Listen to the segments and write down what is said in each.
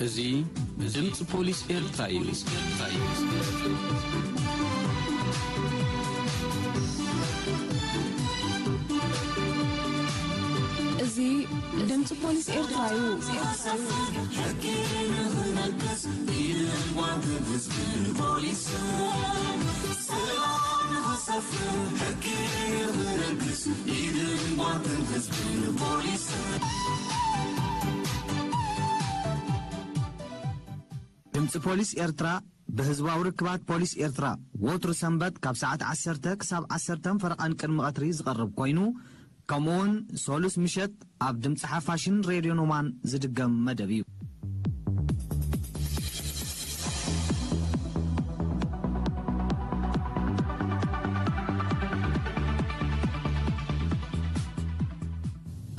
እዚ ድምፂ ፖሊስ ኤርትራ እዩ። እዚ ድምፂ ፖሊስ ኤርትራ እዩ። ድምፂ ፖሊስ ኤርትራ ብህዝባዊ ርክባት ፖሊስ ኤርትራ ወትሩ ሰንበት ካብ ሰዓት ዓሰርተ ክሳብ ዓሰርተን ፈረቓን ቅድሚ ቀትሪ ዝቐርብ ኮይኑ፣ ከምኡውን ሰሉስ ምሸት ኣብ ድምፂ ሓፋሽን ሬድዮ ኖማን ዝድገም መደብ እዩ።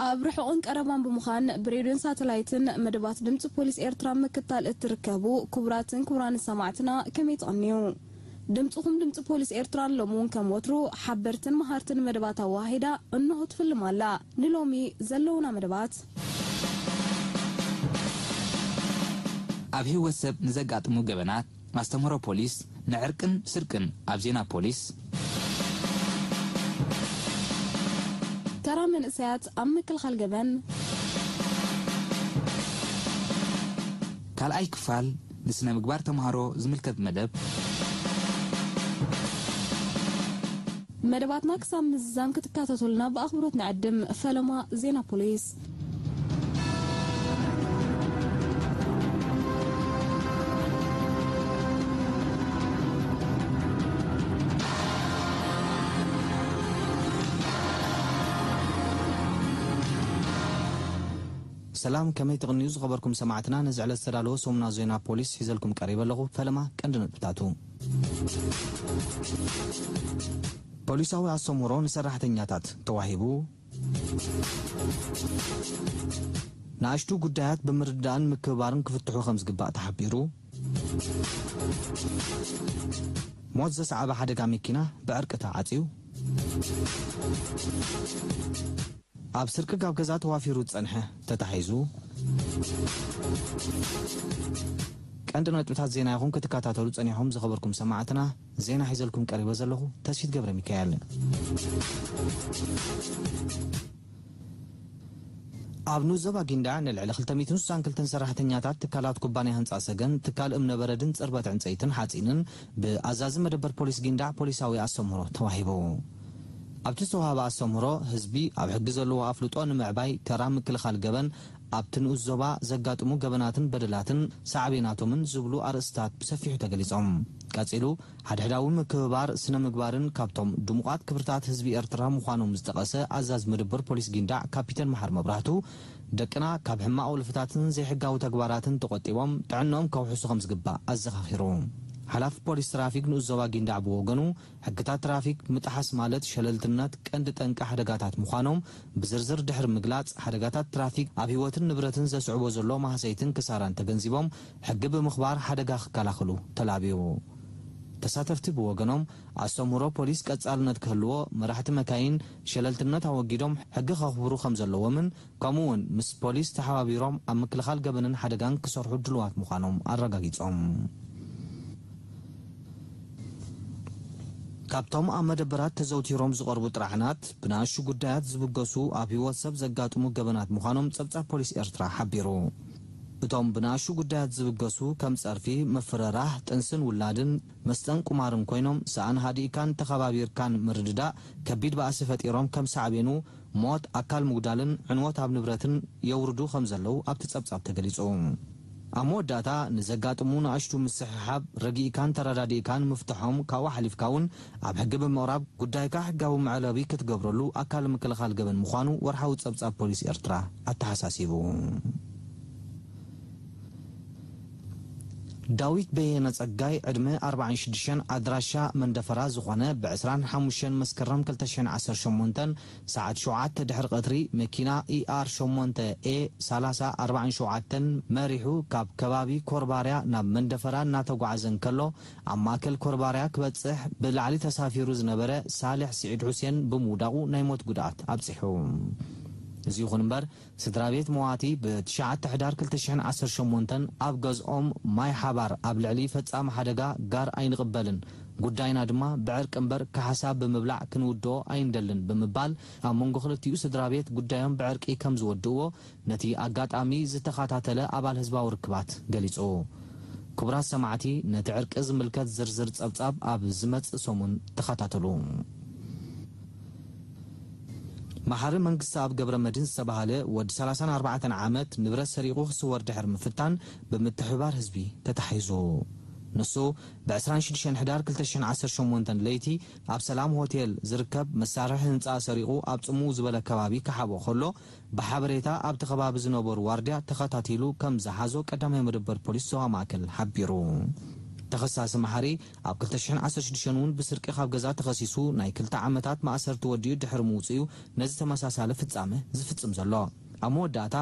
ኣብ ርሑቕን ቀረባን ብምዃን ብሬድዮን ሳተላይትን መደባት ድምፂ ፖሊስ ኤርትራ ምክታል እትርከቡ ክቡራትን ክቡራን ሰማዕትና ከመይ ትቕንዩ? ድምፅኹም ድምፂ ፖሊስ ኤርትራ ሎሚ እውን ከም ወትሩ ሓበርትን መሃርትን መደባት ኣዋሂዳ እንሆ ትፍልም ኣላ። ንሎሚ ዘለውና መደባት። ኣብ ህይወት ሰብ ንዘጋጥሙ ገበናት ኣስተምህሮ ፖሊስ፣ ንዕርቅን ስርቅን ኣብ ዜና ፖሊስ። ተራ መንእሰያት ኣብ ምክልኻል ገበን። ካልኣይ ክፋል ንስነ ምግባር ተምሃሮ ዝምልከት መደብ። መደባትና ክሳብ ምዝዛም ክትከታተሉና ብኣኽብሮት ንዕድም። ፈለማ ዜና ፖሊስ። ሰላም፣ ከመይ ትቕንዩ ዝኸበርኩም ሰማዕትና? ነዚ ዕለት ዝተዳለወ ሰሙና ዜና ፖሊስ ሒዘልኩም ቀሪበ ኣለኹ። ፈለማ ቀንዲ ነጥብታቱ። ፖሊሳዊ ኣስተምህሮ ንሰራሕተኛታት ተዋሂቡ። ንኣሽቱ ጉዳያት ብምርድዳእን ምክብባርን ክፍትሑ ከም ዝግባእ ተሓቢሩ። ሞት ዘስዓበ ሓደጋ መኪና ብዕርቂ ተዓጽዩ። ኣብ ስርቂ ካብ ገዛ ተዋፊሩ ዝጸንሐ ተታሒዙ። ቀንዲ ነጥብታት ዜና ኢኹም ክትከታተሉ ጸኒሕኩም ዝኸበርኩም ሰማዕትና። ዜና ሒዘልኩም ቀሪበ ዘለኹ ተስፊት ገብረ ሚካኤል። ኣብ ንኡስ ዞባ ጊንዳዕ ንልዕሊ ክልተ ሚእትን ስሳን ክልተን ሰራሕተኛታት ትካላት ኩባንያ ህንጻ ሰገን፣ ትካል እምነበረድን ጽርበት ዕንጸይትን ሓጺንን ብኣዛዚ መደበር ፖሊስ ጊንዳዕ ፖሊሳዊ ኣስተምህሮ ተዋሂቡ። ኣብቲ ዝተዋህበ ኣስተምህሮ፣ ህዝቢ ኣብ ሕጊ ዘለዎ ኣፍልጦ ንምዕባይ ተራ ምክልኻል ገበን፣ ኣብቲ ንኡስ ዞባ ዘጋጥሙ ገበናትን በደላትን ሳዕቤናቶምን ዝብሉ ኣርእስታት ብሰፊሑ ተገሊጾም። ቀጺሉ፣ ሓድሕዳዊ ምክብባር ስነ ምግባርን ካብቶም ድሙቓት ክብርታት ህዝቢ ኤርትራ ምዃኖም ዝጠቐሰ ኣዛዚ መደበር ፖሊስ ጊንዳዕ ካፒተን መሓር መብራህቱ፣ ደቅና ካብ ሕማቕ ወልፍታትን ዘይሕጋዊ ተግባራትን ተቖጢቦም ጥዕንኦም ከውሕሱ ከም ዝግባእ ኣዘኻኺሩ። ሓላፊ ፖሊስ ትራፊክ ንኡስ ዞባ ጊንዳዕ ብወገኑ፣ ሕግታት ትራፊክ ምጥሓስ ማለት ሸለልትነት ቀንዲ ጠንቂ ሓደጋታት ምዃኖም ብዝርዝር ድሕሪ ምግላጽ፣ ሓደጋታት ትራፊክ ኣብ ህይወትን ንብረትን ዘስዕቦ ዘሎ ማህሰይትን ክሳራን ተገንዚቦም ሕጊ ብምኽባር ሓደጋ ክከላኸሉ ተላብዩ። ተሳተፍቲ ብወገኖም፣ ኣስተምህሮ ፖሊስ ቀጻልነት ክህልዎ፣ መራሕቲ መካይን ሸለልትነት ኣወጊዶም ሕጊ ከኽብሩ ከም ዘለዎምን፣ ከምኡ እውን ምስ ፖሊስ ተሓባቢሮም ኣብ ምክልኻል ገበንን ሓደጋን ክሰርሑ ድሉዋት ምዃኖም ኣረጋጊጾም። ካብቶም ኣብ መደበራት ተዘውቲሮም ዝቐርቡ ጥራሕናት፣ ብንኣሽቱ ጉዳያት ዝብገሱ ኣብ ህይወት ሰብ ዘጋጥሙ ገበናት ምዃኖም ጸብጻብ ፖሊስ ኤርትራ ሓቢሩ። እቶም ብንኣሽቱ ጉዳያት ዝብገሱ ከም ጸርፊ፣ ምፍርራህ፣ ጥንስን ውላድን፣ መስጠን ቁማርን ኮይኖም፣ ሰኣን ሃዲእካን ተኸባቢርካን ምርድዳእ ከቢድ ባእሲ ፈጢሮም ከም ሳዕቤኑ ሞት፣ ኣካል ምጉዳልን ዕንወት ኣብ ንብረትን የውርዱ ከም ዘለዉ ኣብቲ ጸብጻብ ተገሊጹ። ኣብ መወዳእታ፣ ንዘጋጥሙ ንኣሽቱ ምስሕሓብ ረጊእካን ተረዳዲእካን ምፍትሖም፣ ካብኡ ሓሊፍካ እውን ኣብ ሕጊ ብምቕራብ ጉዳይካ ሕጋዊ መዕለቢ ክትገብረሉ ኣካል ምክልኻል ገበን ምዃኑ ወርሓዊ ጸብጻብ ፖሊስ ኤርትራ ኣተሓሳሲቡ። ዳዊት በየነ ጸጋይ፣ ዕድመ ኣርባዓን ሽዱሽተን፣ ኣድራሻ መንደፈራ ዝኾነ፣ ብ ዕስራን ሓሙሽተን መስከረም ክልተ ሽሕን ዓሰርተ ሸሞንተን ሰዓት ሸውዓተ ድሕሪ ቀትሪ መኪና ኢ ኣር ሸሞንተ ኤ ሰላሳ ኣርባዓን ሸውዓተን መሪሑ ካብ ከባቢ ኮርባርያ ናብ መንደፈራ እናተጓዓዘ እንከሎ፣ ኣብ ማእከል ኮርባርያ ክበጽሕ ብላዕሊ ተሳፊሩ ዝነበረ ሳልሕ ስዒድ ሑሴን ብምውዳቑ ናይ ሞት ጉድኣት ኣብጺሑ። እዚ ይኹን እምበር፣ ስድራ ቤት መዋቲ ብ9 ሕዳር ክልተ ሽሕን ዓሰርተ ሸሞንተን ኣብ ገዝኦም ማይ ሓባር ኣብ ልዕሊ ፈጻሚ ሓደጋ ጋር ኣይንቕበልን፣ ጉዳይና ድማ ብዕርቂ እምበር ካሕሳ ብምብላዕ ክንውድኦ ኣይንደልን ብምባል፣ ኣብ መንጎ ክልቲኡ ስድራ ቤት ጉዳዮም ብዕርቂ ከም ዝወድእዎ ነቲ ኣጋጣሚ ዝተኸታተለ ኣባል ህዝባዊ ርክባት ገሊጹ። ክቡራት ሰማዕቲ፣ ነቲ ዕርቂ ዝምልከት ዝርዝር ጸብጻብ ኣብ ዝመጽእ ሰሙን ተኸታተሉ። መሓሪ መንግስተኣብ ገብረመድህን ዝተባህለ ወዲ ሰላሳን ኣርባዕተን ዓመት ንብረት ሰሪቑ ክስወር ድሕሪ ምፍታን ብምትሕብባር ህዝቢ ተታሒዙ። ንሱ ብ ዕስራን ሽዱሽተን ሕዳር ክልተ ሽሕን ዓሰርተ ሸሞንተን ለይቲ ኣብ ሰላም ሆቴል ዝርከብ መሳርሒ ህንጻ ሰሪቑ ኣብ ጽምው ዝበለ ከባቢ ክሓብኦ ከሎ ብሓበሬታ ኣብቲ ከባቢ ዝነበሩ ዋርድያ ተኸታቲሉ ከም ዝሓዞ ቀዳማይ መደበር ፖሊስ ዞባ ማእከል ሓቢሩ። ተኸሳሲ መሓሪ ኣብ ክልተ ሽሕን ዓሰርተ ሽዱሽተን እውን ብስርቂ ካብ ገዛ ተኸሲሱ ናይ ክልተ ዓመታት ማእሰርቲ ወዲኡ ድሕሪ ምውፅኡ ነዚ ተመሳሳሊ ፍጻመ ዝፍጽም ዘሎ። ኣብ መወዳእታ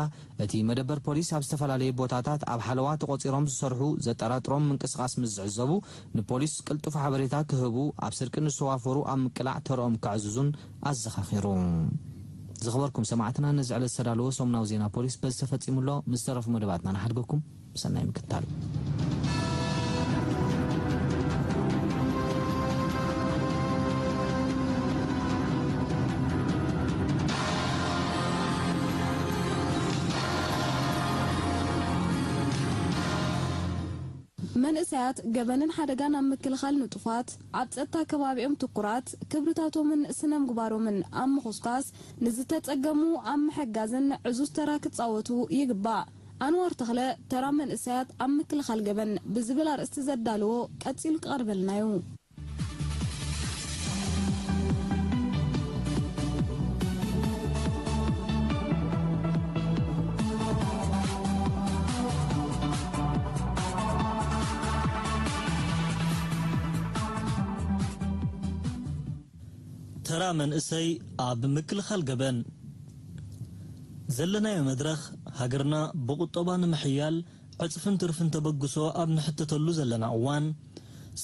እቲ መደበር ፖሊስ ኣብ ዝተፈላለየ ቦታታት ኣብ ሓለዋ ተቖጺሮም ዝሰርሑ ዘጠራጥሮም ምንቅስቓስ ምስ ዝዕዘቡ ንፖሊስ ቅልጡፍ ሓበሬታ ክህቡ ኣብ ስርቂ ንዝተዋፈሩ ኣብ ምቅላዕ ተርኦም ከዕዝዙን ኣዘኻኺሩ። ዝኸበርኩም ሰማዕትና ነዚ ዕለት ዝተዳለወ ሰሙናዊ ዜና ፖሊስ በዚ ተፈጺሙ ኣሎ። ምስ ዝተረፉ መደባትና ንሓድገኩም። ብሰናይ ምክትታል። መንእሰያት ገበንን ሓደጋን ኣብ ምክልኻል ንጡፋት፣ ኣብ ጸጥታ ከባቢኦም ትኩራት፣ ክብርታቶምን ስነ ምግባሮምን ኣብ ምኹስኳስ፣ ንዝተጸገሙ ኣብ ምሕጋዝን ዕዙዝ ተራ ክጻወቱ ይግባእ። ኣንዋር ተኽለ፣ ተራ መንእሰያት ኣብ ምክልኻል ገበን ብዝብል ኣርእስቲ ዘዳለዎ ቀጺሉ ክቐርበልና እዩ። ተራ መንእሰይ ኣብ ምክልኻል ገበን። ዘለናዮ መድረኽ ሃገርና ብቑጠባ ንምሕያል ዕጽፍን ትርፍን ተበግሶ ኣብ ንሕተተሉ ዘለና እዋን፣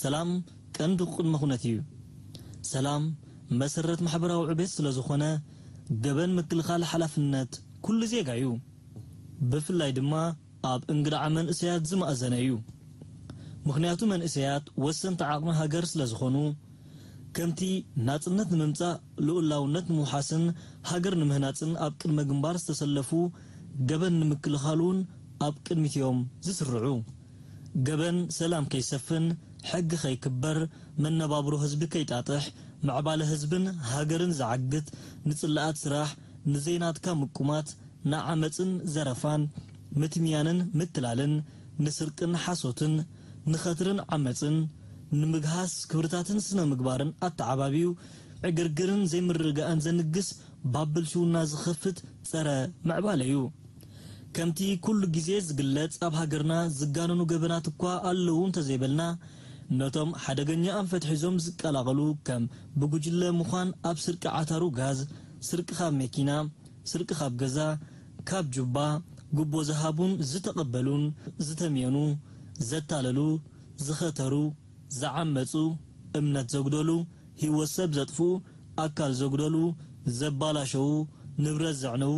ሰላም ቀንዲ ቅድመ ኩነት እዩ። ሰላም መሰረት ማሕበራዊ ዕቤት ስለ ዝኾነ፣ ገበን ምክልኻል ሓላፍነት ኩሉ ዜጋ እዩ። ብፍላይ ድማ ኣብ እንግድዓ መንእሰያት ዝማእዘነ እዩ። ምኽንያቱ መንእሰያት ወሰንቲ ዓቕሚ ሃገር ስለ ዝኾኑ፣ ከምቲ ናጽነት ንምምጻእ፣ ልኡላውነት ንምውሓስን ሃገር ንምህናጽን ኣብ ቅድመ ግንባር ዝተሰለፉ፣ ገበን ንምክልኻል እውን ኣብ ቅድሚት እዮም ዝስርዑ። ገበን ሰላም ከይሰፍን፣ ሕጊ ከይክበር፣ መነባብሮ ህዝቢ ከይጣጥሕ፣ ምዕባለ ህዝብን ሃገርን ዝዓግት፣ ንጽላኣት ስራሕ፣ ንዘይናትካ ምቁማት፣ ንዓመጽን ዘረፋን፣ ምትምያንን ምትላልን፣ ንስርቅን ሓሶትን፣ ንኸትርን ዓመጽን፣ ንምግሃስ ክብርታትን ስነ ምግባርን ኣተዓባብዩ ዕግርግርን ዘይምርግጋእን ዘንግስ፣ ባብልሽውና ዝኸፍት ጸረ ምዕባለ እዩ። ከምቲ ኩሉ ግዜ ዝግለጽ፣ ኣብ ሃገርና ዝጋነኑ ገበናት እኳ ኣለዉ እንተዘይበልና፣ ነቶም ሓደገኛ ኣንፈት ሒዞም ዝቀላቐሉ፣ ከም ብጉጅለ ምዃን ኣብ ስርቂ ዓታሩ ጋዝ፣ ስርቂ ካብ መኪና፣ ስርቂ ካብ ገዛ፣ ካብ ጁባ፣ ጉቦ ዝሃቡን ዝተቐበሉን፣ ዝተምየኑ፣ ዘታለሉ፣ ዝኸተሩ፣ ዝዓመጹ፣ እምነት ዘጉደሉ፣ ህይወት ሰብ ዘጥፍኡ፣ ኣካል ዘጉደሉ፣ ዘባላሸዉ፣ ንብረት ዘዕነዉ፣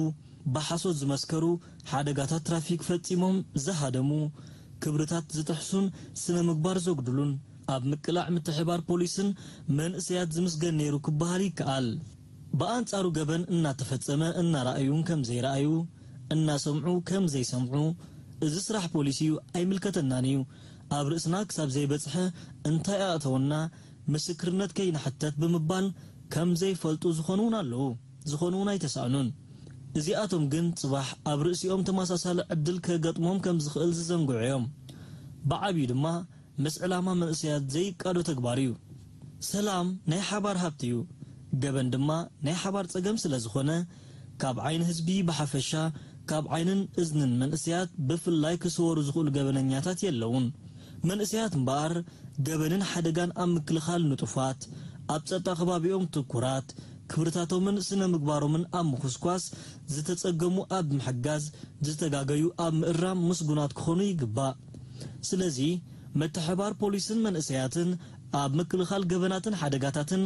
ብሓሶት ዝመስከሩ፣ ሓደጋታት ትራፊክ ፈጺሞም ዝሃደሙ፣ ክብርታት ዝጥሕሱን ስነ ምግባር ዘጉድሉን ኣብ ምቅላዕ ምትሕብባር ፖሊስን መንእሰያት ዝምስገን ነይሩ ክበሃል ይከኣል። ብኣንጻሩ ገበን እናተፈጸመ እናረኣዩን ከም ዘይረኣዩ፣ እናሰምዑ ከም ዘይሰምዑ፣ እዚ ስራሕ ፖሊስ እዩ ኣይምልከተናን እዩ፣ ኣብ ርእስና ክሳብ ዘይበጽሐ እንታይ ኣእተወና፣ ምስክርነት ከይንሕተት ብምባል ከም ዘይፈልጡ ዝኾኑ እውን ኣለዉ። ዝኾኑ እውን ኣይተሳእኑን። እዚኣቶም ግን ጽባሕ ኣብ ርእሲኦም ተመሳሳሊ ዕድል ከገጥሞም ከም ዝኽእል ዝዘንግዑ እዮም። ብዓብዩ ድማ ምስ ዕላማ መንእሰያት ዘይቃዶ ተግባር እዩ። ሰላም ናይ ሓባር ሃብቲ እዩ። ገበን ድማ ናይ ሓባር ጸገም ስለ ዝኾነ፣ ካብ ዓይኒ ህዝቢ ብሓፈሻ፣ ካብ ዓይንን እዝንን መንእሰያት ብፍላይ ክስወሩ ዝኽእሉ ገበነኛታት የለዉን። መንእሰያት እምበኣር፣ ገበንን ሓደጋን ኣብ ምክልኻል ንጡፋት፣ ኣብ ጸጥታ ከባቢኦም ትኩራት፣ ክብርታቶምን ስነ ምግባሮምን ኣብ ምኹስኳስ፣ ዝተጸገሙ ኣብ ምሕጋዝ፣ ዝተጋገዩ ኣብ ምእራም ምስጉናት ክኾኑ ይግባእ። ስለዚ፣ ምትሕብባር ፖሊስን መንእሰያትን ኣብ ምክልኻል ገበናትን ሓደጋታትን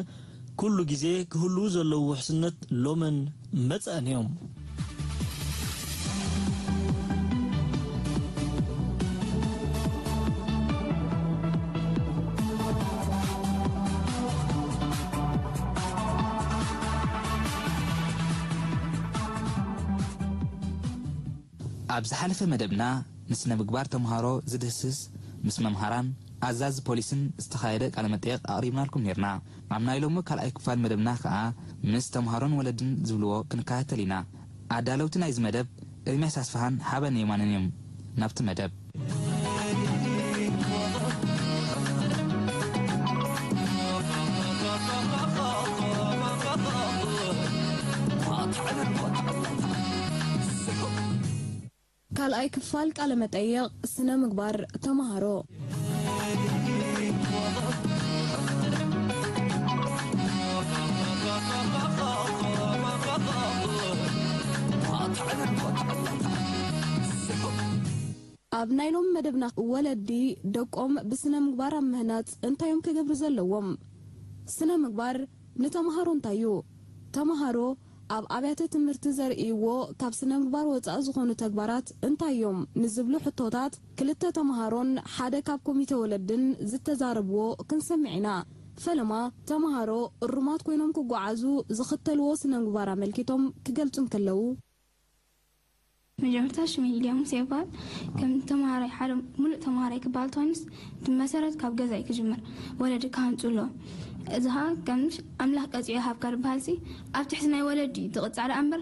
ኩሉ ግዜ ክህልዉ ዘለዉ ውሕስነት ሎምን መጻእን እዮም። ኣብ ዝሓለፈ መደብና ንስነ ምግባር ተምሃሮ ዝድህስስ ምስ መምሃራን ኣዛዚ ፖሊስን ዝተኻየደ ቃለ መጠየቕ ኣቕሪብናልኩም ኔርና። ኣብ ናይ ሎሚ ካልኣይ ክፋል መደብና ከኣ ምስ ተምሃሮን ወለድን ዝብልዎ ክንከታተል ኢና። ኣዳለውቲ ናይዚ መደብ ኤርምያስ ኣስፍሃን ሓበን የማንን እዮም። ናብቲ መደብ። ካልኣይ ክፋል ቃለ መጠይቕ ስነ ምግባር ተምሃሮ። ኣብ ናይ ሎም መደብና ወለዲ ደቆም ብስነ ምግባር ኣብ ምህናጽ እንታይ እዮም ክገብሩ ዘለዎም? ስነ ምግባር ንተምሃሮ እንታይ እዩ? ተምሃሮ ኣብ ኣብያተ ትምህርቲ ዘርእይዎ ካብ ስነ ምግባር ወጻኢ ዝኾኑ ተግባራት እንታይ እዮም ንዝብሉ ሕቶታት ክልተ ተምሃሮን ሓደ ካብ ኮሚተ ወለድን ዝተዛረብዎ ክንሰምዕ ኢና። ፈለማ ተምሃሮ እሩማት ኮይኖም ክጓዓዙ ዝኽተልዎ ስነ ምግባር ኣመልኪቶም ክገልጹ እንከለዉ። መጀመርታ ሽመይ ኢልያ ሙሴ ይበሃል። ከም ተምሃራይ ሓደ ሙሉእ ተምሃራይ ክበሃል ተኾይኑስ እቲ መሰረት ካብ ገዛ እዩ ክጅምር። ወለዲ ክሃንጹ ኣለዎም። እዚ ኸኣ ከም ኣምላኽ ቀጺዑ ይሃብካ ዝበሃል ሲ ኣብ ትሕቲ ናይ ወለዲ እዩ ዝቕጻዕ ደኣ እምበር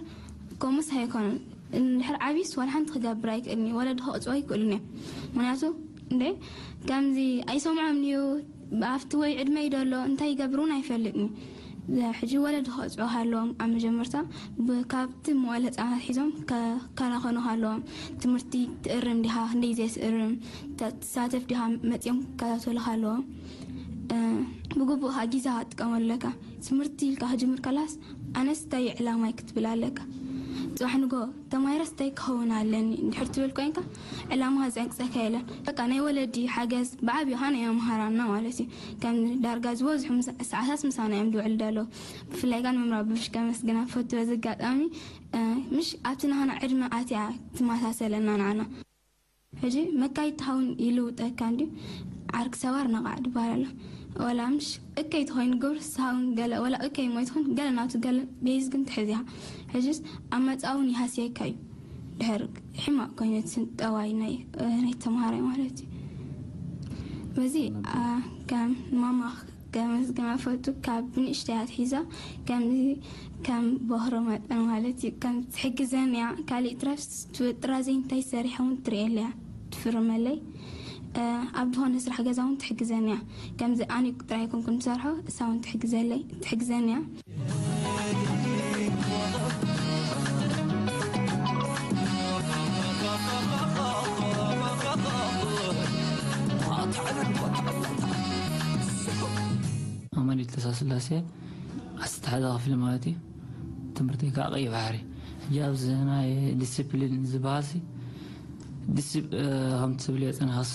ከምኡስ ኣይኮነን። እንድሕር ዓብዩስ ዋላ ሓንቲ ክገብር ኣይክእልን እዩ። ወለዲ ከቕጽዑ ኣይክእሉን እዮም። ምኽንያቱ እንዴ ከምዚ ኣይሰምዖምን እዩ ኣብቲ ወይ ዕድመይ ዶ ኣሎ እንታይ ይገብር እውን ኣይፈልጥን እዩ። ሕጂ ወለዲ ከቕጽዑ ሃለዎም ኣብ መጀመርታ ካብቲ መዋለ ህፃናት ሒዞም ከከናኸኑ ሃለዎም። ትምህርቲ ትእርም ዲኻ ክንደይ ዘስእርም ትሳተፍ ዲኻ መፅኦም ክከታተሉ ሃለዎም። ብግቡእ ከዓ ግዜ ክትጥቀመሉ ኣለካ። ትምህርቲ ኢልካ ክጅምር ከላስ ኣነስ እንታይ እዩ ዕላማይ ክትብል ኣለካ። ፅባሕ ንጎ ተማሂረስ እንታይ ክኸውን ኣለኒ እንድሕር ትብል ኮይንካ ዕላማ ዘንቅፀካ የለን። በቃ ናይ ወለዲ ሓገዝ ብዓብዩ ኸዓ ናይ መምሃራንና ማለት እዩ። ከም ዳርጋ ዝበዝሑ ምሳ- ሰዓታት ምሳና እዮም ዝውዕሉ ዘለዉ። ብፍላይ ከዓ ንመምህር ኣበበሽ ከመስግና ፈቱ በዚ ኣጋጣሚ። ምሽ ኣብቲ ናህና ዕድመ ኣትያ ትመሳሰለና ንዓና። ሕጂ መካይድ ትኸውን ይልውጠካ እንድዩ ዓርኪ ሰባር ነቓዕ ድባል ኣሎ። ወላ ምሽ እከይ ትኾይን ግብር ሳውን ገለ ወላ እከይ ሞይትኹን ገለ ናቱ ገለ ቤዝ ግን ትሕዝ ኢኻ። ሕጅስ ኣብ መጻ እውን ይሃስየካ እዩ። ድሕር ሕማቕ ኮይነት ጠባይ ናይ ናይ ተምሃራይ ማለት እዩ። በዚ ከም ማማ ከመስግና ፈቱ ካብ ብንእሽተይ ኣትሒዛ ከምዚ ከም ቦኽሪ መጠን ማለት እዩ ከም ትሕግዘን እያ። ካሊእ ትረፍስ ትውጥራ ዘይ እንታይ ሰሪሐ እውን ትርእየለያ ትፍርመለይ። ኣብ ዝኾነ ስራሕ ገዛ እውን ትሕግዘን እያ። ከምዚ ኣነ ጥራይ ኣይኮንኩን ዝሰርሖ እሳ እውን ትሕግዘለይ ትሕግዘን እያ። ኣማኒል ተሳስላሴ ዓሰርተ ሓደ ክፍሊ ማለት እዩ። ትምህርተይ ከዓ ቀይሕ ባሕሪ። ሕጂ ኣብዚ ናይ ዲስፕሊን ዝበሃል ሲ ዲስፕ- ከምቲ ትብልዮ ፅንሕስ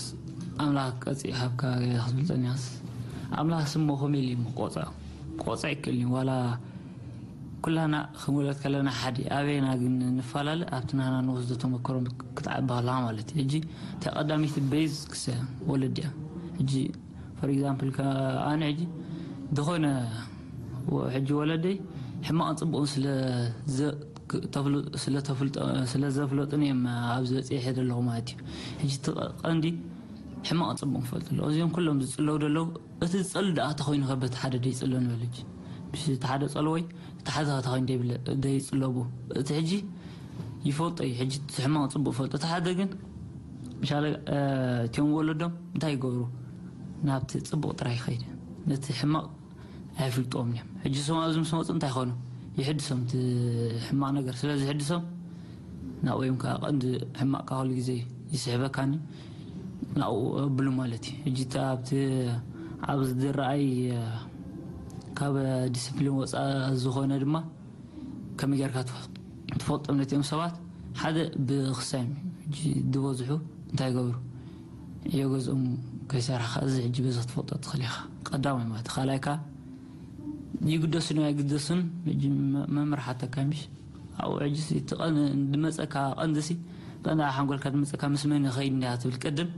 ኣምላኽ ቀፂ ሃብካ ክትብል ፅኒሕስ ኣምላኽ ስሞ ከመይ ኢሉ እዩ ቆፅዖ ቆፅዕ ይክእል እዩ ዋላ ኩላና ክንውለድ ከለና ሓደ ኣበይና ግን ንፈላለ ኣብቲ ናና ንወስዶ ተመክሮ ክትዓቢ ከለካ ማለት እዩ። ሕጂ እታ ቀዳመይቲ ቤዝ ክሰ ወለድ እያ። ሕጂ for example ኣነ ሕጂ ዝኾነ ሕጂ ወለደይ ሕማቕን ፅቡቕን ስለ ዘፍልጦን እዮም ኣብዚ በፂሐ ዘለኹ ማለት እዩ። ሕጂ እቲ ቀንዲ ሕማቕን ፅቡቕን ክፈልጡ ኣለዎ። እዚኦም ኩሎም ዝፅለዉ ዘለዉ እቲ ዝፀሉ ደኣ ተኾይኑ ከ በቲ ሓደ ደይፅሎ ንበል ሕጂ ምስ እቲ ሓደ ፀልወይ እቲ ሓደ ተኾይኑ ደይፅለቡ እቲ ሕጂ ይፈልጦ እዩ። ሕጂ እቲ ሕማቕ ፅቡቕ ይፈልጦ። እቲ ሓደ ግን ምሻለ እቲኦም ወለዶም እንታይ ይገብሩ ናብቲ ፅቡቕ ጥራይ ይኸይድ ነቲ ሕማቕ ኣይፍልጥዎም እዮም። ሕጂ እሶም ኣብዚ ምስ መፁ እንታይ ይኾኑ ይሕድሶም እቲ ሕማቕ ነገር ስለ ዝሕድሶም ናብኡ እዮም ከዓ ቀንዲ ሕማቕ ከዓ ኩሉ ግዜ ይስሕበካኒ ናብኡ ኣብሉ ማለት እዩ። ሕጂ እቲ ኣብቲ ኣብዚ ዝረኣይ ካብ ዲስፕሊን ወፃኢ ዝኾነ ድማ ከመይ ጌርካ ትፈልጦም ነቲኦም ሰባት ሓደ ብክሳዮም ሕጂ ዝበዝሑ እንታይ ይገብሩ ዕዮ ገዝኦም ከይሰርሕኻ እዚ ሕጂ በዚ ክትፈልጦ ትኽእል ኢኻ ቀዳማይ ማለት ካልኣይ ከዓ ይግደሱን ኣይግደሱን ሕጂ መምህር ሓተካ ምሽ ኣብኡ ሕጂ እቲ ቀን ድመፀካ ቀንዲ ሲ ቀንዲ ሓንጎልካ ድመፀካ ምስ መን ይኸይድ እንዲያ ትብል ቅድም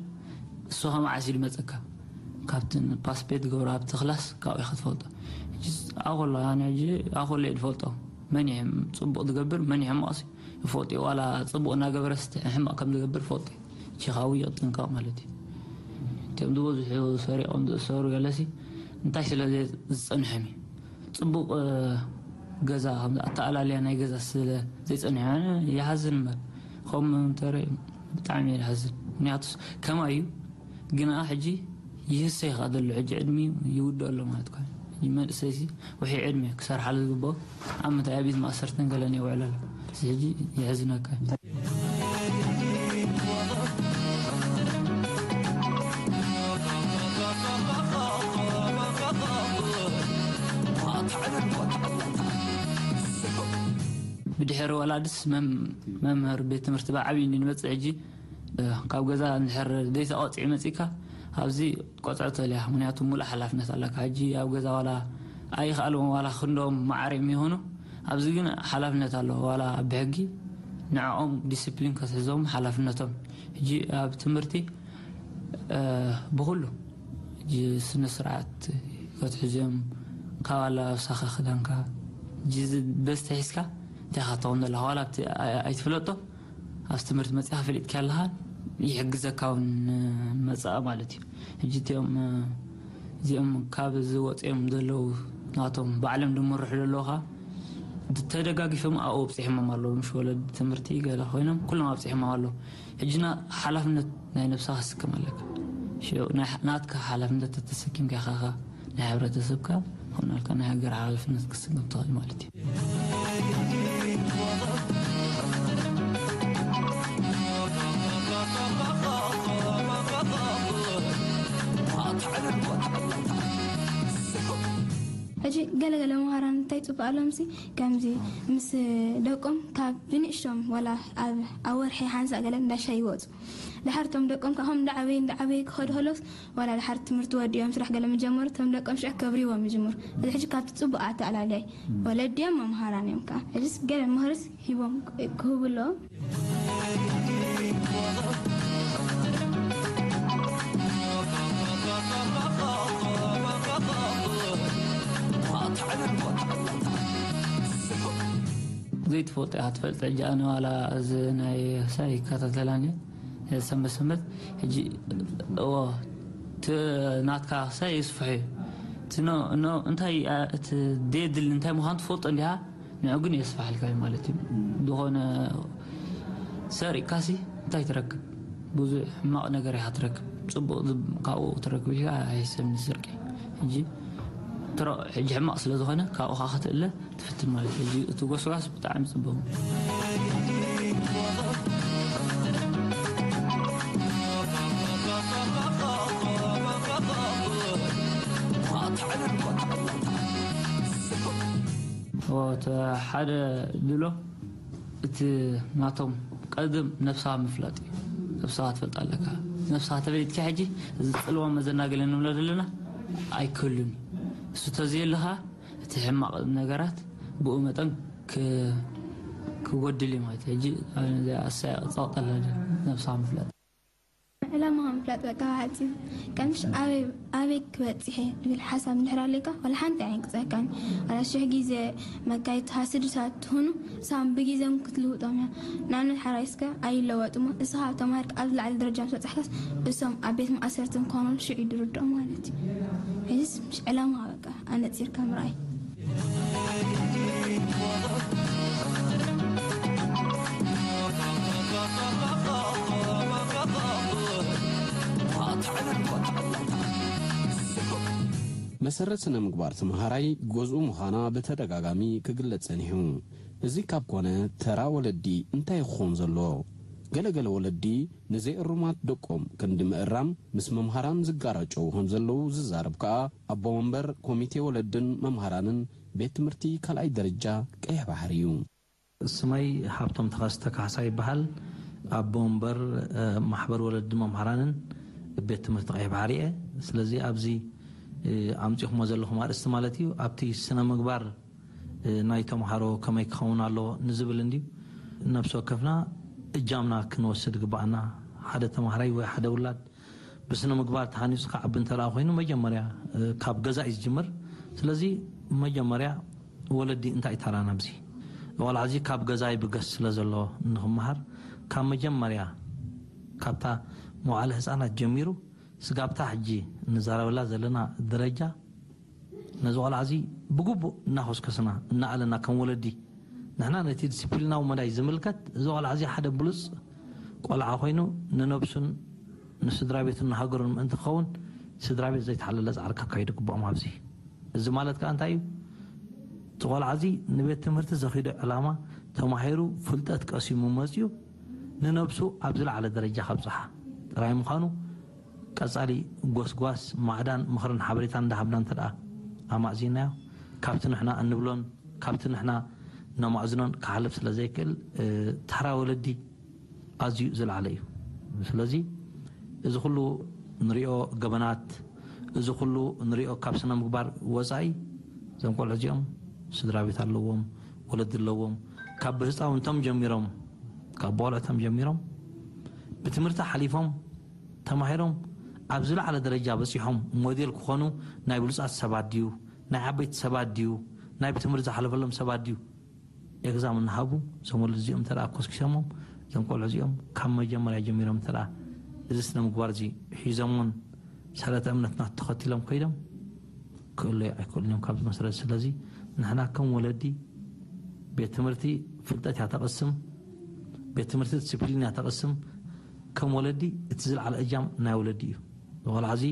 እሱ ከመዓስ እዩ ድመፀካ ካብቲ ፓስፔት ገብሮ ኣብቲ ክላስ ካብኡ ኢኻ ትፈልጦ ኣኮሎ ኣነ ሕጂ ኣኮሎ እየ ድፈልጦ መን እዩ ፅቡቕ ዝገብር መን እዩ ሕማቕ ሲ ፎጥ እዩ። ዋላ ጽቡቕ እናገበረስ ሕማቕ ከም ዝገብር ፎጥ እዩ። ቺኻዊ ይጥንቀቕ ማለት እዩ። እቶም ዝበዝሑ ሰሪቖም ዝእሰሩ ገለሲ እንታይ ስለ ዝጸንሖም እዩ። ጽቡቕ ገዛ ኣተኣላልያ ናይ ገዛ ስለ ዘይጸንሖ ይሓዝን እምበር፣ ከም ተረ ብጣዕሚ ይሓዝን። ምክንያቱ ከማይ እዩ። ግና ሕጂ ይህሰ ይኸኣ ዘሎ፣ ሕጂ ዕድሚኡ ይውድእ ኣሎ ማለት እኳ። ሕጂ መንእሰይሲ ውሒ ዕድሚ ክሰርሓሉ ዝግብኦ ኣብ ምንታይ ኣብ ቤት ማእሰርትን ገለን የውዕል ኣሎ። እዚ ሕጂ የሕዝነካ። ብድሕሪ ወላድስ መም- መምህር ቤት ትምህርቲ ብዓብዩ ንመፅእ ሕጂ ካብ ገዛ እንድሕር ዘይተቐፂዑ መፂካ ኣብዚ ቆፅዖ ተልያ። ምክንያቱ ሙሉእ ሓላፍነት ኣለካ። ሕጂ ኣብ ገዛ ዋላ ኣይኽኣልዎም ዋላ ክንዶም ማዕረ የሚሆኑ ኣብዚ ግን ሓላፍነት ኣሎ። ዋላ ብሕጊ ንዕኦም ዲስፕሊን ከትሕዞም ሓላፍነቶም። ሕጂ ኣብ ትምህርቲ ብኩሉ ስነ ስርዓት ከትሕዝዮም ካብ ኣለባብሳኻ ክዳንካ በዝተ ሒዝካ እንታይ ኢኻ ትኸውን ዘለኻ ዋላ ኣብቲ ኣይትፍለጦ። ኣብዚ ትምህርቲ መፂኻ ፈሊጥካ ኣለኻ ይሕግዘካ እውን መፅኣ ማለት እዩ። ሕጂ እቲኦም እዚኦም ካብ ዝወፅኦም ዘለዉ ናቶም ባዕሎም ድምርሑ ዘለዉ ከዓ ተደጋጊፎም ኣብኡ ኣብፂሖሞም ኣለዉ። ምሽ ወለዲ ትምህርቲ ገለ ኮይኖም ኩሎም ኣብፂሖሞም ኣለዉ። ሕጂ ሓላፍነት ናይ ነብስኻ ክትስከም ኣለካ። ናትካ ሓላፍነት ተተሰኪምካ ኢኻ ናይ ሕብረተሰብካ ኮናልካ ናይ ሃገር ሓላፍነት ክትስከም ትኽእል ማለት እዩ። ሕጂ ገለገለ መሃራን እንታይ ፅቡቅ ኣሎምሲ ከምዚ ምስ ደቆም ካብ ብንእሽቶም ዋላ ኣብ ወርሒ ሓንሳእ ገለ እንዳሻይ ይወፁ። ድሓር እቶም ደቆም ካብኦም እንዳዓበዩ እንዳዓበዩ ክኸዱ ከለውስ ዋላ ድሓር ትምህርቲ ወዲኦም ስራሕ ገለ ምጀመሩ እቶም ደቆም ሽዑ ከብርይዎም ይጅምሩ። እዚ ሕጂ ካብቲ ፅቡቅ ኣተኣላልያ እዩ። ወለዲ እዮም መምሃራን እዮም ከዓ ሕጂስ ገለ ምክርስ ሂቦም ክህቡ ኣለዎም። ዘይትፈልጦ ኢኻ ትፈልጥ። ሕጂ ኣነ ዋላ እዚ ናይ ሳይ ይከታተላኒ ሰንበት ሰንበት ሕጂ እዎ ናትካ ሳይ ይስፍሑ እዩ። እንታይ እቲ ደየድሊ እንታይ ምዃኑ ትፈልጦ እንዲኻ ንዑ ግን የስፋሕልካ እዩ ማለት እዩ። ዝኾነ ሰሪቅካሲ እንታይ ትረክብ? ብዙሕ ሕማቕ ነገር ኢኻ ትረክብ። ፅቡቕ ካብኡ ትረክብ ኢልካ ኣይሕሰብን ስርቂ። ሕጂ ትሮ ሕጂ ሕማቕ ስለ ዝኾነ ካብኡ ከዓ ክትእለ ትፍትን ማለት እዩ። ሕጂ እቲ ጎስጓስ ብጣዕሚ ፅቡቕ። ሓደ ድሎ እቲ ናቶም ቀደም ነብስኻ ምፍላጥ እዩ። ነብስኻ ትፈልጥ ኣለካ። ነብስኻ ተፈሊጥካ ሕጂ እዚ ፅልዋ መዘናገለ ንብሎ ዘለና ኣይክህሉን እዩ። እሱ ተዘየለኻ እቲ ሕማቕ ነገራት ብኡ መጠን ክጎድል እዩ ማለት እዩ። ሕጂ ኣሳያ ፃውጠላ ነብስኻ ምፍላጥ። ዕላማኻ ምፍላጥ በቃ ሓፂር ቀምሽ ኣበይ ኣበይ ክበፅሕ እየ ዝብል ሓሳብ እንድሕር ኣለካ ዋላ ሓንቲ ኣይንቅፀካን ዋላ ሽሕ ግዜ መጋየት ሃስድሳት ትኾኑ እሳም ብግዜም ክትልውጦም እያ። ንኣብነት ሓራይ እስከ ኣይለወጡ እሞ እስኻ ተማሃርክ ኣብ ዝለዓለ ደረጃ ምስ በፃሕካስ እሶም ኣብ ቤት ማእሰርቲ ምዃኖም ሽዑ ይድርድኦም ማለት እዩ። ሕዚስ ምሽ ዕላማኻ በቃ ኣነፂርካ ምርኣይ። መሰረት ስነ ምግባር ተምሃራይ ገዝኡ ምዃና ብተደጋጋሚ ክግለጽ ጸኒሑ። እዚ ካብ ኮነ ተራ ወለዲ እንታይ ክኾን ዘለዎ? ገለገለ ወለዲ ንዘይእሩማት ደቆም ክንዲ ምእራም ምስ መምሃራን ዝጋራጨዉ ከም ዘለዉ ዝዛረብ ከኣ ኣቦ መንበር ኮሚቴ ወለድን መምሃራንን ቤት ትምህርቲ ካልኣይ ደረጃ ቀይሕ ባሕሪ እዩ። ስመይ ሃብቶም ተኸስተ ካሕሳ ይበሃል። ኣቦ ወንበር ማሕበር ወለዲ መምሃራንን ቤት ትምህርቲ ቀይሕ ባሕሪ እየ። ስለዚ ኣብዚ ኣምፂኹሞ ዘለኹም ኣርእስቲ ማለት እዩ ኣብቲ ስነ ምግባር ናይ ተምሃሮ ከመይ ክኸውን ኣለዎ ንዝብል እንድዩ ነብሲ ወከፍና እጃምና ክንወስድ ግባኣና። ሓደ ተምሃራይ ወይ ሓደ ውላድ ብስነ ምግባር ተሃኒፁ ክዓቢ እንተለኣ ኮይኑ መጀመርያ ካብ ገዛ እዩ ዝጅምር። ስለዚ መጀመርያ ወለዲ እንታይ እዩ ተራና ኣብዚ ቆልዓ እዚ ካብ ገዛ ይብገስ ስለ ዘሎ ንኽመሃር ካብ መጀመርያ ካብታ መዋዕለ ህፃናት ጀሚሩ ስጋብታ ሕጂ እንዛረበላ ዘለና ደረጃ ነዚ ቆልዓ እዚ ብግቡእ እናኾስከስና እናኣለና ከም ወለዲ ንሕና ነቲ ዲስፕሊናዊ መዳይ ዝምልከት እዚ ቆልዓ እዚ ሓደ ብሉፅ ቆልዓ ኮይኑ ንነብሱን ንስድራ ቤቱን ንሃገሩን ምእንቲ ክኸውን ስድራ ቤት ዘይተሓለለ ፃዕሪ ከካይዱ ግብኦም ኣብዚ እዚ ማለት ከዓ እንታይ እዩ እቲ ቆልዓ እዚ ንቤት ትምህርቲ ዘኺዶ ዕላማ ተማሂሩ ፍልጠት ቀሲሙ መፅዩ ንነብሱ ኣብ ዝለዓለ ደረጃ ከብፅሓ ጥራይ ምዃኑ ቀፃሊ ጎስጓስ ማዕዳን ምኽርን ሓበሬታን እንዳሃብና እንተ ደኣ ኣማእዚናዮ ካብቲ ንሕና እንብሎን ካብቲ ንሕና ነማእዝኖን ክሓልፍ ስለ ዘይክእል ተራ ወለዲ ኣዝዩ ዝለዓለ እዩ። ስለዚ እዚ ኩሉ ንሪኦ ገበናት እዚ ኩሉ ንሪኦ ካብ ስነ ምግባር ወፃኢ እዞም ቆልዑ እዚኦም ስድራ ቤት ኣለዎም፣ ወለዲ ኣለዎም። ካብ ብህፃውንቶም ጀሚሮም ካብ ብቆልዕቶም ጀሚሮም ብትምህርቲ ሓሊፎም ተማሂሮም ኣብ ዝለዓለ ደረጃ በፂሖም ሞዴል ክኾኑ ናይ ብሉፃት ሰባት ድዩ ናይ ዓበይቲ ሰባት ድዩ ናይ ብትምህርቲ ዝሓለፈሎም ሰባት ድዩ ኤግዛም እናሃቡ እዞም ወለዲ እዚኦም እንተ ኮስኪሶሞም እዞም ቆልዑ እዚኦም ካብ መጀመርያ ጀሚሮም እንተ እዚ ስነ ምግባር እዚ ሒዞሞን ሰረተ እምነትና ተኸቲሎም ከይዶም ክእለዩ ኣይክእሉን እዮም ካብዚ መሰረት ስለዚ ንሕና ከም ወለዲ ቤት ትምህርቲ ፍልጠት እያ ተቐስም ቤት ትምህርቲ ዲስፕሊን እያ ተቐስም ከም ወለዲ እቲ ዝለዓለ እጃም ናይ ወለዲ እዩ ቆልዓ እዚ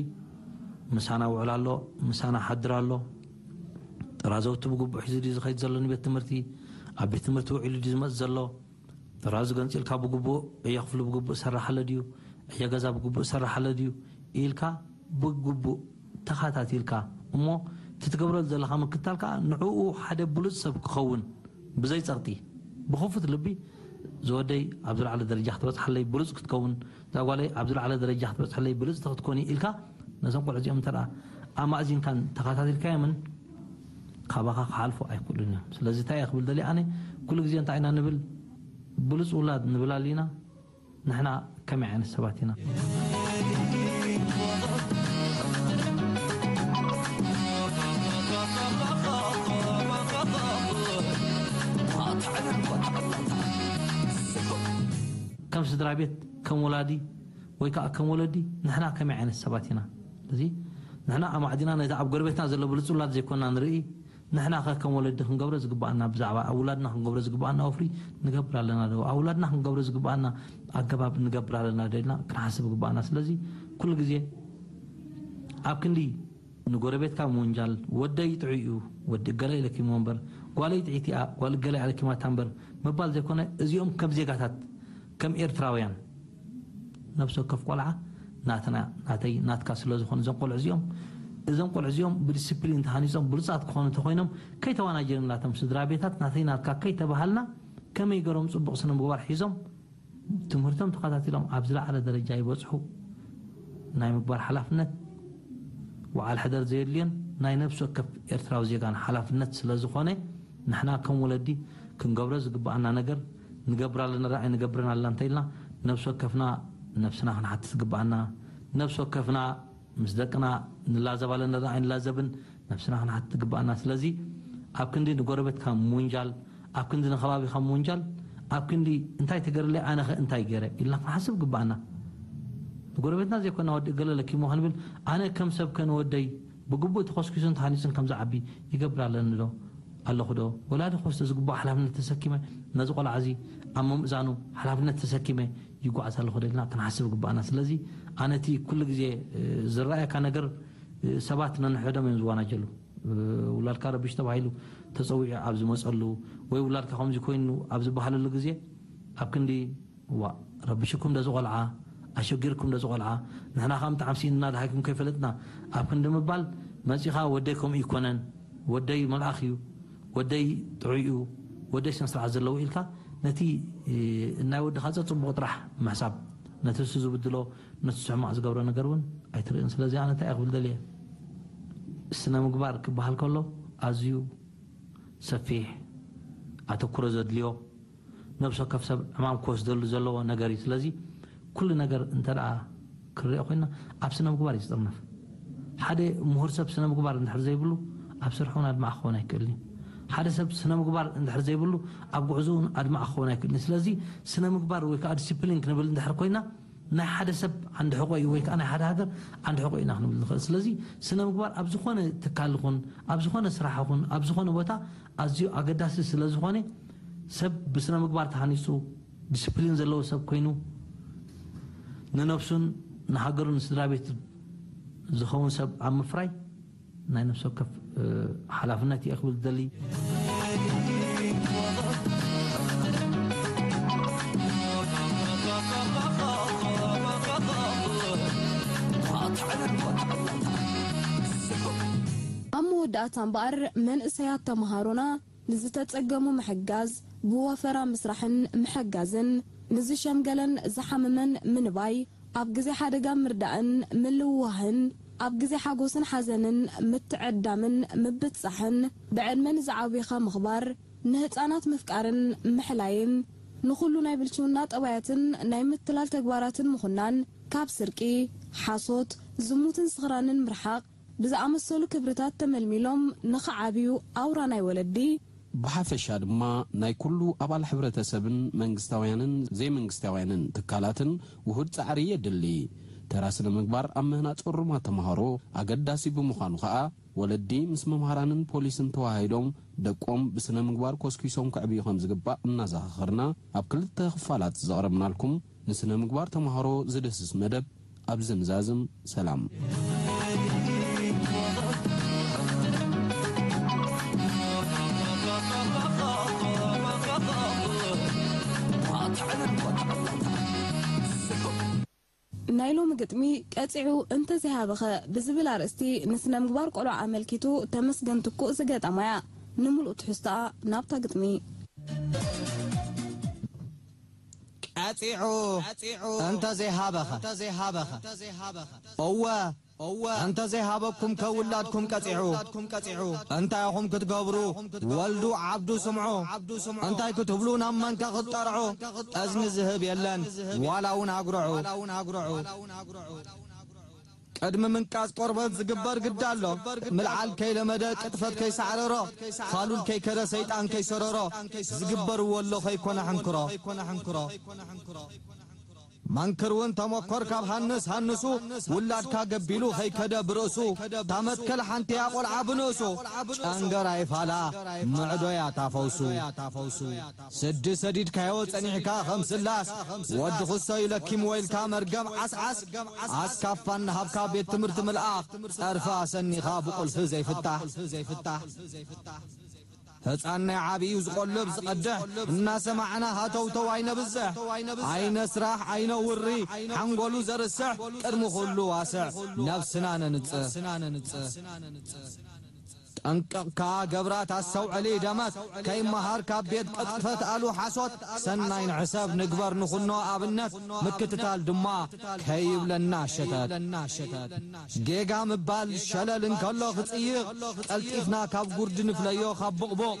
ምሳና ውዕል ኣሎ ምሳና ሓድር ኣሎ ጥራዘውቲ ብግቡእ ሒዙ ድዩ ዝኸይድ ዘሎ ንቤት ትምህርቲ ኣብ ቤት ትምህርቲ ውዒሉ ድዩ ዝመፅ ዘሎ ጥራዙ ገንፂልካ ብግቡእ ዕዮ ክፍሉ ብግቡእ ሰራሓለ ድዩ ዕዮ ገዛ ብግቡእ ሰራሓለ ድዩ ኢልካ ብግቡእ ተኻታቲልካ እሞ እቲ ትገብረሉ ዘለኻ ምክታል ከዓ ንዕኡ ሓደ ብሉፅ ሰብ ክኸውን ብዘይ ፀቕጢ ብኽፉት ልቢ ዝወደይ ኣብ ዝለዓለ ደረጃ ክትበፅሓለይ ብሉፅ ክትከውን እዛ ጓለይ ኣብ ዝለዓለ ደረጃ ክትበፅሓለይ ብልፅቲ ክትኮኒ ኢልካ ነዞም ቆልዑ እዚኦም እንተ ኣማእዚንካን ተኻታቲልካዮምን ካባኻ ክሓልፉ ኣይክእሉን እዮም ስለዚ እንታይ እየ ክብል ደሊ ኣነ ኩሉ ግዜ እንታይ ኢና ንብል ብሉፅ ውላድ ንብል ኣሊና ንሕና ከመይ ዓይነት ሰባት ኢና ከም ስድራ ቤት ከም ወላዲ ወይ ከዓ ከም ወለዲ ንሕና ከመይ ዓይነት ሰባት ኢና እዚ ንሕና ኣማዕዲና ነቲ ኣብ ጎረቤትና ዘሎ ብልፁላት ዘይኮና ንርኢ ንሕና ከ ከም ወለዲ ክንገብሮ ዝግባኣና ብዛዕባ ኣብ ውላድና ክንገብሮ ዝግባኣና ወፍሪ ንገብር ኣለና ዶ ኣብ ውላድና ክንገብሮ ዝግባኣና ኣገባብ ንገብር ኣለና ዶ ኢልና ክንሓስብ ግባኣና ስለዚ ኩሉ ግዜ ኣብ ክንዲ ንጎረቤትካ ምውንጃል ወደይ ጥዑይ እዩ ወዲ እገለ ኢለኪሞ እምበር ጓለይ ጥዒት እያ ጓል እገለ ኣለኪማታ እምበር ምባል ዘይኮነ እዚኦም ከም ዜጋታት ከም ኤርትራውያን ነብሲ ወከፍ ቆልዓ ናትና ናተይ ናትካ ስለ ዝኾኑ እዞም ቆልዑ እዚኦም እዞም ቆልዑ እዚኦም ብዲስፕሊን ተሃኒፆም ብሉፃት ክኾኑ እንተኮይኖም ከይተዋናጀንላቶም ስድራ ቤታት ናተይ ናትካ ከይተባሃልና ከመይ ገሮም ፅቡቕ ስነ ምግባር ሒዞም ትምህርቶም ተኸታቲሎም ኣብ ዝለዓለ ደረጃ ይበፅሑ ናይ ምግባር ሓላፍነት ወዓል ሕደር ዘየድልዮን ናይ ነብሲ ወከፍ ኤርትራዊ ዜጋን ሓላፍነት ስለ ዝኾነ ንሕና ከም ወለዲ ክንገብሮ ዝግባኣና ነገር ንገብር ኣለና ዶ ኣይንገብርን ኣለና እንተኢልና ነብሲ ወከፍና ነብስና ክንሓትት ዝግባኣና ነብሲ ወከፍና ምስ ደቅና ንላዘብ ኣለና ዶ ኣይንላዘብን ነብስና ክንሓትት ዝግባኣና ስለዚ ኣብ ክንዲ ንጎረቤትካ ምውንጃል ኣብ ክንዲ ንኸባቢኻ ምውንጃል ኣብ ክንዲ እንታይ ትገርለይ ኣነኸ እንታይ ገረ ኢልና ክንሓስብ ግባኣና ንጎረቤትና ዘይኮና ወዲ ገለ ለኪሞ ክንብል ኣነ ከም ሰብ ከንወደይ ብግቡእ ተኾስኪሱን ተሃኒፅን ከም ዝዓቢ ይገብር ኣለኒ ዶ ኣለኹ ዶ ወላዲ ኮስተ ዝግባእ ሓላፍነት ተሰኪመ ነዚ ቆልዓ እዚ ኣብ ምምእዛኑ ሓላፍነት ተሰኪመ ይጓዓዝ ኣለኹ ዶ ኢልና ክንሓስብ ግባኣና ስለዚ ኣነ እቲ ኩሉ ግዜ ዝረኣየካ ነገር ሰባት ነንሕዶም እዮም ዝዋናጀሉ ውላድካ ረቢሽ ተባሂሉ ተፀዊዑ ኣብ ዝመፀሉ ወይ ውላድካ ከምዚ ኮይኑ ኣብ ዝበሃለሉ ግዜ ኣብ ክንዲ ዋ ረቢሽኩም ደዚ ቆልዓ ኣሸጊርኩም ደዚ ቆልዓ ንሕና ከዓ ብጣዕሚ ስኢንና ድሃይኩም ከይፈለጥና ኣብ ክንዲ ምባል መፂኻ ወደይ ከምኡ ይኮነን ወደይ መልኣኽ እዩ ወደይ ጥዑይ እዩ ወደይ ስነ ስርዓት ዘለዎ ኢልካ ነቲ ናይ ወድኻ ፀፅቡቕ ጥራሕ ምሕሳብ ነቲ እሱ ዝብድሎ ነቲ ሕማቕ ዝገብሮ ነገር እውን ኣይትርእን ስለዚ ኣነ እንታይ ክብል ደልየ ስነ ምግባር ክበሃል ከሎ ኣዝዩ ሰፊሕ ኣተኩሮ ዘድልዮ ነብሲ ወከፍ ሰብ ዕማም ክወስደሉ ዘለዎ ነገር እዩ ስለዚ ኩሉ ነገር እንተ ደኣ ክንሪኦ ኮይና ኣብ ስነ ምግባር እዩ ዝጥርነፍ ሓደ ምሁር ሰብ ስነ ምግባር እንድሕር ዘይብሉ ኣብ ስርሑ እውን ኣድማዕ ክኸውን ኣይክእልን እዩ ሓደ ሰብ ስነ ምግባር እንድሕር ዘይብሉ ኣብ ጉዕዞ እውን ኣድማዕ ክኸውን ኣይክእልን። ስለዚ ስነ ምግባር ወይ ከዓ ዲሲፕሊን ክንብል እንድሕር ኮይና ናይ ሓደ ሰብ ዓንዲ ሕቆ እዩ ወይ ከዓ ናይ ሓደ ሃገር ዓንዲ ሕቆ ኢና ክንብል ንኽእል። ስለዚ ስነ ምግባር ኣብ ዝኾነ ትካል ይኹን ኣብ ዝኾነ ስራሕ ይኹን ኣብ ዝኾነ ቦታ ኣዝዩ ኣገዳሲ ስለ ዝኾነ ሰብ ብስነ ምግባር ተሃኒፁ ዲስፕሊን ዘለዎ ሰብ ኮይኑ ንነብሱን ንሃገሩን ንስድራ ቤት ዝኸውን ሰብ ኣብ ምፍራይ ናይ ነፍሲ ወከፍ ሓላፍነት እየ ክብል ዝደሊ። ኣብ መወዳእታ እምበኣር መንእሰያት ተምሃሮና ንዝተጸገሙ ምሕጋዝ፣ ብወፈራ ምስራሕን ምሕጋዝን፣ ንዝሸምገለን ዝሓመመን ምንባይ፣ ኣብ ግዜ ሓደጋ ምርዳእን ምልውዋህን፣ ኣብ ግዜ ሓጎስን ሓዘንን ምትዕዳምን ምብጻሕን፣ ብዕድመ ንዝዓብዩኻ ምኽባር፣ ንህጻናት ምፍቃርን ምሕላይን፣ ንኹሉ ናይ ብልሽውና ጠባያትን ናይ ምትላል ተግባራትን ምኹናን፣ ካብ ስርቂ፣ ሓሶት፣ ዝሙትን ስኽራንን ምርሓቕ፣ ብዝኣመሰሉ ክብርታት ተመልሚሎም ንኽዓብዩ ኣውራ ናይ ወለዲ። ብሓፈሻ ድማ ናይ ኩሉ ኣባል ሕብረተሰብን መንግስታውያንን ዘይመንግስታውያንን ትካላትን ውሁድ ጻዕሪ የድሊ። ተራ ስነ ምግባር ኣብ ምህናጽ እሩማት ተምሃሮ ኣገዳሲ ብምዃኑ ከኣ ወለዲ ምስ መምሃራንን ፖሊስን ተወሃሂዶም ደቆም ብስነ ምግባር ኮስኪሶም ከዕብዩ ከም ዝግባእ እናዘኻኸርና ኣብ ክልተ ክፋላት ዘቕረብናልኩም ንስነ ምግባር ተምሃሮ ዝድህስስ መደብ ኣብዚ ንዛዝም። ሰላም። ናይ ሎሚ ግጥሚ ቀጺዑ እንተዘይሃበኸ ብዝብል ኣርእስቲ ንስነ ምግባር ቆልዑ ኣመልኪቱ ተመስገን ትኩእ ዝገጠማ'ያ። ንምሉእ ትሕዝቶኣ ናብታ ግጥሚ። ቀጺዑ እንተዘይሃበኸ። እወ እንተ ዘይሃበኩም ከ ውላድኩም ቀጺዑ። እንታይ ኢኹም ክትገብሩ? ወልዱ ዓብዱ ስምዑ። እንታይ ክትብሉ ናብ መንከ ክትጠርዑ? እዝኒ ዝህብ የለን ዋላ እውን ኣጉርዑ። ቅድሚ ምንቃጽ ቆርበት ዝግበር ግዳ ኣሎ። ምልዓል ከይለመደ ቅጥፈት ከይሳዕረሮ ፋሉል ከይከደ ሰይጣን ከይሰረሮ ዝግበር ወሎ ከይኮነ ሕንክሮ። መንክር እውን ተመኮር ካብ ሃንስ ሃንሱ ውላድካ ገቢሉ ከይከደ ብርእሱ ታመትከል ሓንቲያ ቆልዓ ብንእሱ ጨንገር ኣይፋላ ምዕዶያ ታፈውሱ። ስዲ ሰዲድካዮ ጸኒሕካ ከም ስላስ ወዲ ክሶ ኢለኪም ወይልካ መርገም ዓስዓስ ኣስካፋ እናሃብካ ቤት ትምህርቲ ምልኣኽ ጸርፊ ኣሰኒኻ ብቁልፊ ዘይፍታሕ። ህፃን ናይ ዓብዩ ዝቆልብ ዝቐድሕ እናሰማዕና ሃተውተው ኣይነብዝሕ። ኣይነ ስራሕ ኣይነ ውሪ ሓንጎሉ ዘርስሕ ቅድሚ ኩሉ ዋስዕ ነብስና ነንጽህ። ጠንቀቕ ከኣ ገብራት ኣስተውዕሊ ደመት ከይመሃር ካብ ቤት ቅጥፈት ኣሉ ሓሶት ሰናይ ንሕሰብ ንግበር ንኹኖ ኣብነት ምክትታል ድማ ከይብለና ሸተት። ጌጋ ምባል ሸለል እንከሎ ክጽይቕ ቀልጢፍና ካብ ጉርዲ ንፍለዮ ካብ ቡቕቡቕ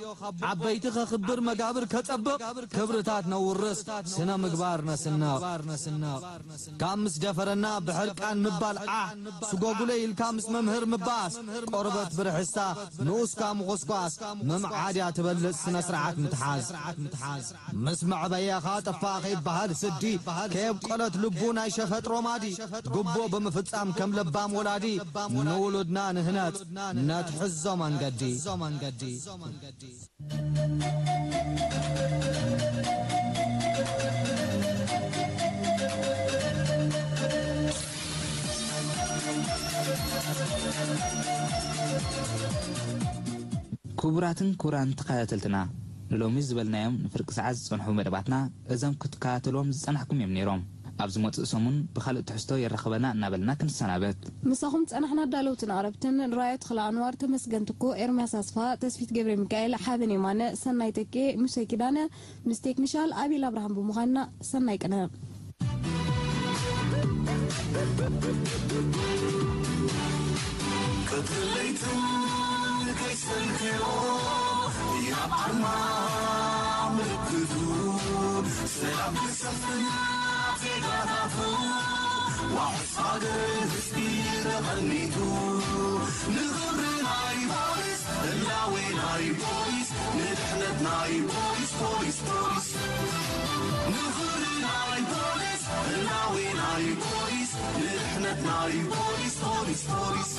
ዓበይቲ ከኽብር መጋብር ከጸብቕ ክብርታት ነውርስ ስነ ምግባር ነስንቕ። ካብ ምስ ደፈረና ብሕርቃን ምባል ዓሕ ስጎጉለ ኢልካ ምስ መምህር ምባኣስ ቆርበት ብርሕስታ ንኡስካ ምኹስኳስ ምምዓድ እያ ትበልጽ ስነ ስርዓት ምትሓዝ። ምስ መዕበያኻ ጠፋእኻ ይበሃል ስዲ ከየብቆለት ልቡ ናይ ሸፈጥ ሮማዲ ግቡእ ብምፍጻም ከም ለባም ወላዲ ንውሉድና ንህነጽ ነትሕዞ መንገዲ። ክቡራትን ክቡራን ተኸታተልትና ንሎሚ ዝበልናዮም ንፍርቂ ሰዓት ዝጸንሑ መደባትና እዞም ክትከታተልዎም ዝጸናሕኩም እዮም ነይሮም። ኣብ ዝመጽእ ሰሙን ብኻልእ ትሕዝቶ የራኽበና እናበልና ክንሰናበት። ምሳኹም ዝጸናሕና ኣዳለውትን ኣቕረብትን ራእዮ ተኽለ ኣንዋር፣ ተመስገን ትኩእ፣ ኤርምያስ ኣስፍሃ፣ ተስፊት ገብረሚካኤል፣ ሓበን የማነ፣ ሰናይ ተኬ፣ ሙሴ ኪዳነ፣ ምስ ቴክኒሻል ኣቤል ኣብርሃም ብምዃንና ሰናይ ቅነ። ቀትሪ ለይትን ከይሰልከዮ ያብ ዓድማ ምልክቱ ሰላም ክሰፍን ዜጋታቱ ዋሕስ ሃገር ህዝቢ ተቐኒቱ ንኽብሪ ናይ ፖሊስ ህላዌ ናይ ፖሊስ ንድሕነት ናይ ፖሊስ ፖሊስ ፖሊስ ንኽብሪ ናይ ፖሊስ ህላዌ ናይ ፖሊስ ንድሕነት ናይ ፖሊስ ፖሊስ ፖሊስ